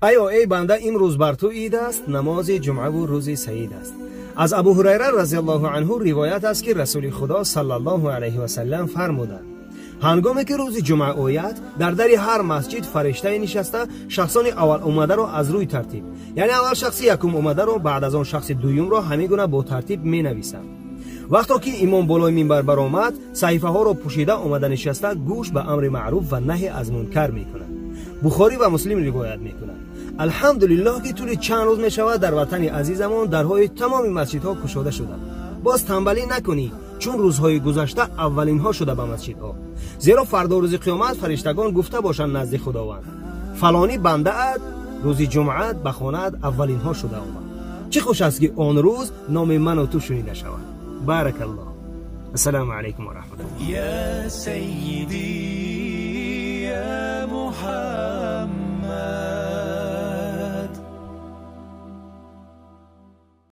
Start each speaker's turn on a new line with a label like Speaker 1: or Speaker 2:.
Speaker 1: Аё эй банда, имрӯз бар ту ид аст, намози ҷумъаву рӯзи саид аст. Аз Абу Ҳурайра разияллоҳу анҳу ривоят аст, ки Расули Худо саллаллоҳу алайҳи васаллам фармуданд: ҳангоме ки рӯзи ҷумъа ояд, дар дари ҳар масҷид фариштае нишаста, шахсони аввал омадаро аз рӯи тартиб, яъне аввал шахси якум омадаро, баъд аз он шахси дуюмро, ҳамин гуна бо тартиб менависанд. Вақто ки имом болои минбар баромад, саҳифаҳоро пӯшида омада нишаста, гӯш ба амри маъруф ва наҳи аз мункар мекунад. Бухорӣ ва Муслим ривоят мекунад. Алҳамдулиллоҳ, ки тӯли чанд рӯз мешавад, дар ватани азизамон дарҳои тамоми масҷидҳо кушода шуданд. Боз танбалӣ накунӣ, чун рӯзҳои гузашта аввалинҳо шуда ба масҷидҳо, зеро фардо рӯзи қиёмат фариштагон гуфта бошанд назди Худованд: фалонӣ бандаат рӯзи ҷумъат ба хонаат аввалинҳо шуда омад. Чӣ хуш аст, ки он рӯз номи ману ту шунида шавад. Баракаллоҳ. Ассалому алайкум ва раҳматуллоҳ.
Speaker 2: يا سيدي يا محمد.